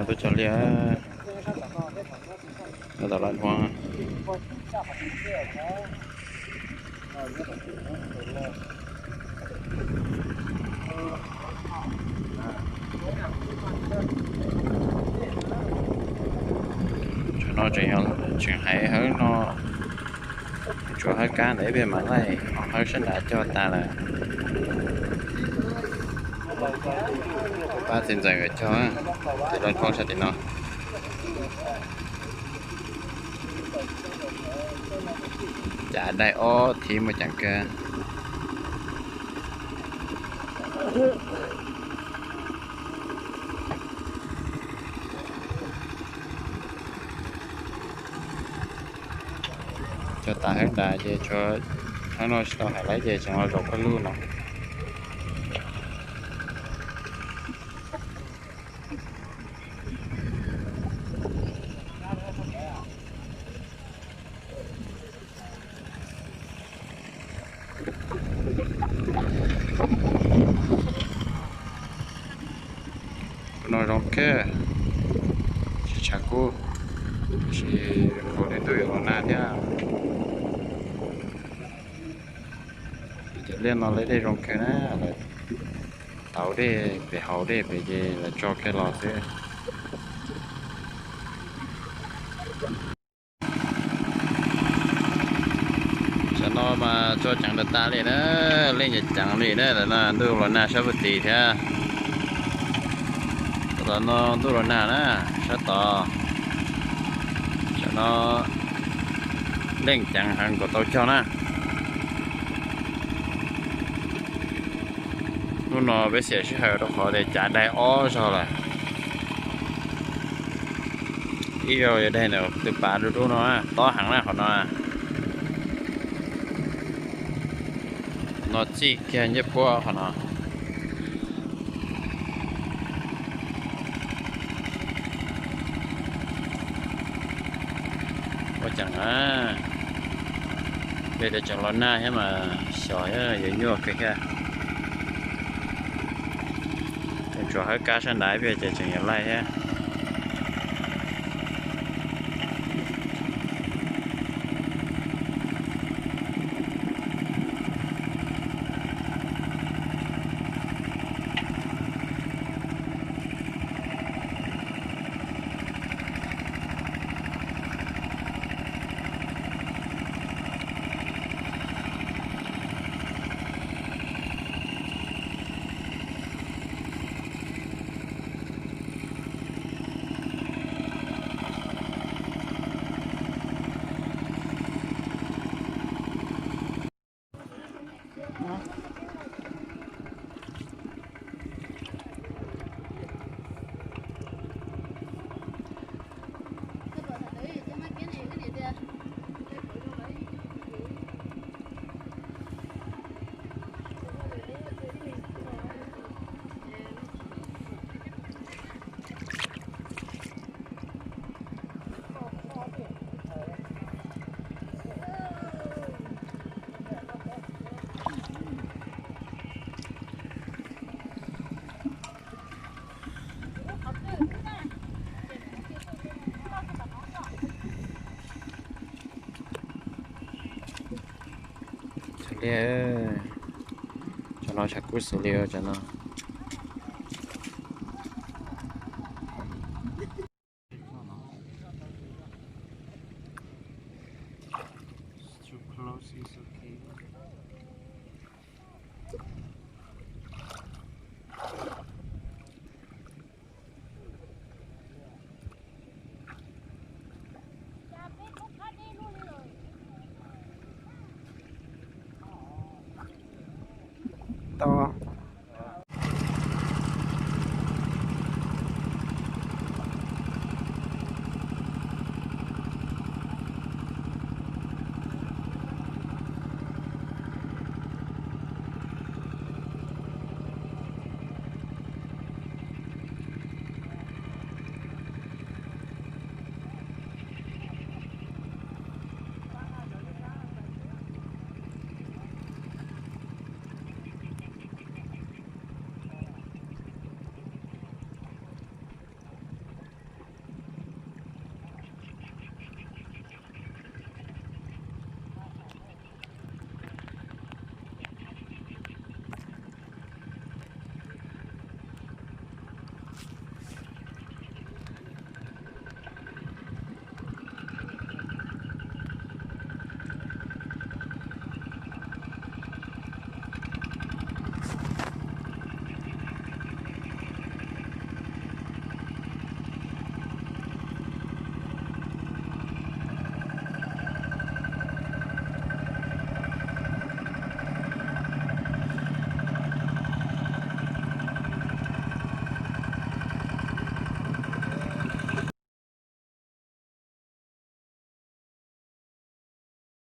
Tub cog liaj, tau lawv dhuav. Tsam no tseem, tseem hais hawb no, tsuas hawb kab ntawm ib pliag mam laij, ho hawb sab nrad cog tas lawm. Pab txiv ntxawm nkawd cog, ces lawv dhau sab tim no. Cav dai ob thiv muaj ceem kawg. Cog tas hawb nrad ces tshuav hawb no tsis tau hais lawm ces tseem los zaum pawg lug no. Tus no zoo kawg, tsis tshav kub, tab sis nkaus li ntuj yuav los nag thiab. Cov liaj no lawv dej zoo kawg na, lawv tauv dej pem hauv dej pem ces lawv tso kiag los xwb. Tam no mas tso ceev tas tas li na, leej ceev ceev li na, tam no ntuj los nag sab puag tid thiab. Tam no ntuj los nag na, sab tod. Tam no leej ceev heev kom tau cog na. Hnub no peb xiam sij hawm rau qhov tias cav dai ob zaug lawm. Ib zaug yog dai ntawm tus pas dub dub no, tob heev na qhov no. No txij kiag ncej puab qhov no. Ua cas na, peb tias tseem los nag thiab mas xyov yuav nyuaj kawg thiab. Tseem tshuav hawb kab sab nrad ib pliag ces tseem yuav laij thiab. Tshav liaj, tsam no tshav kub xws li tsam no.